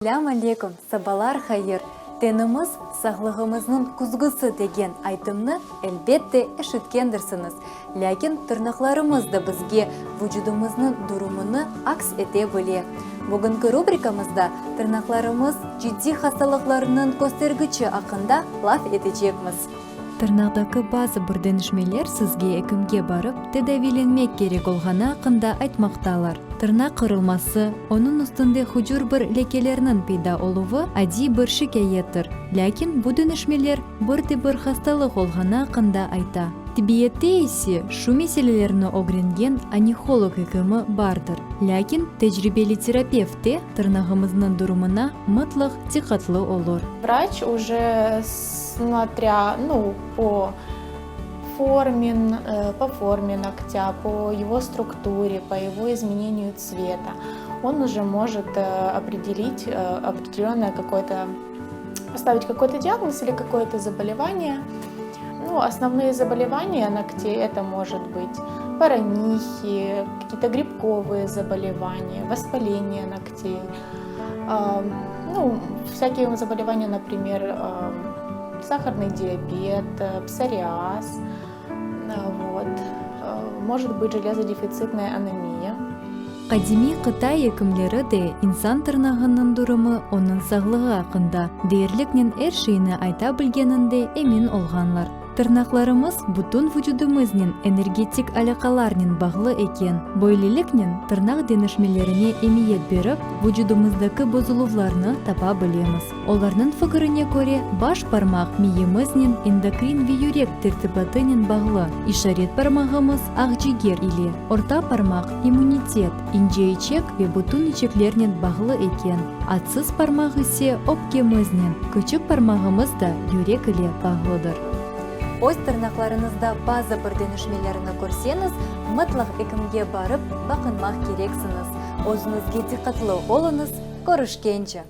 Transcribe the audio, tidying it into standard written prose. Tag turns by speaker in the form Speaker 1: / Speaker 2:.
Speaker 1: Selâm aleyküm, sabalar hayır! Tenimiz, sağlığımıznıñ küzgüsi degen aytımnı, elbette, eşitkendirsiñiz. Lâkin tırnaqlarımız da bizge vucudımıznıñ durumını aks ete bile. Bugünki rubrikamızda tırnaqlarımız ciddiy hastalıqlarnıñ köstergiçi aqqında laf etecekmiz. Tırnaqtaki bazı bir deñişmeler sizge ekimge barıp tedaviylenmek kerek olğanı aqqında aytmaqtalar. Tırnaq qırılması, onıñ üstünde hucur bir lekelerniñ peyda oluvı adiy bir şikâyettir, lâkin bu deñişmeler bir de bir hastalıq olğanı aqqında ayta. Tibbiyette ise şu meselelerni ögrengen oniholog ekimi bardır. Lâkin tecribeli terapevt de tırnağımıznıñ durumına mıtlaq diqqatlı olur.
Speaker 2: Vraç uje smotrâ, nu, po forme, po forme nogtâ, po ego strukture, po ego izmeneniyu tsveta, on uje možet opredelit opredelönnoye kakoye-to, postavit kakoy-to diagnoz ili kakoye-to zabolevaniye. Nu, osnovnıye zabolevaniya nogtey, eto možet bıt paronihiya, kakiye-to gribkovıye zabolevaniya, vospaleniye nogtey. Nu, vsâkiye zabolevaniya, naprimer, saharnıy diabet, psoriaz, vot, možet bıt jelezodefitsitnaya anemiya.
Speaker 1: Qadimiy Qıtay ekimleri de insan tırnağınıñ durumı onıñ sağlığı aqqında deyerliknen er şeyni ayta bilgeninde emin olğanlar. Tırnaqlarımız bütün vucudımıznen energetik alâqalarnen bağlı eken. Böyleliknen, tırnaq deñişmelerine emiyet berip, vucudımızdaki bozuluvlarnı tapa bilemiz. Olarnıñ fikirine köre, baş parmaq miyimiznen endokrin ve yürek tertibatınen bağlı, işaret parmağımız aqciger ile, orta parmaq immunitet, ince içek ve bütün içeklernen bağlı eken, atsız parmaq ise öpkemiznen, küçük parmağımız da yürek ile bağlıdır. Öz tırnaqlarıñızda bazı bir deñişmelerni körseñiz, mıtlaq ekimge barıp baqınmaq kereksiñiz. Özüñizge diqqatlı oluñız, körüşkence!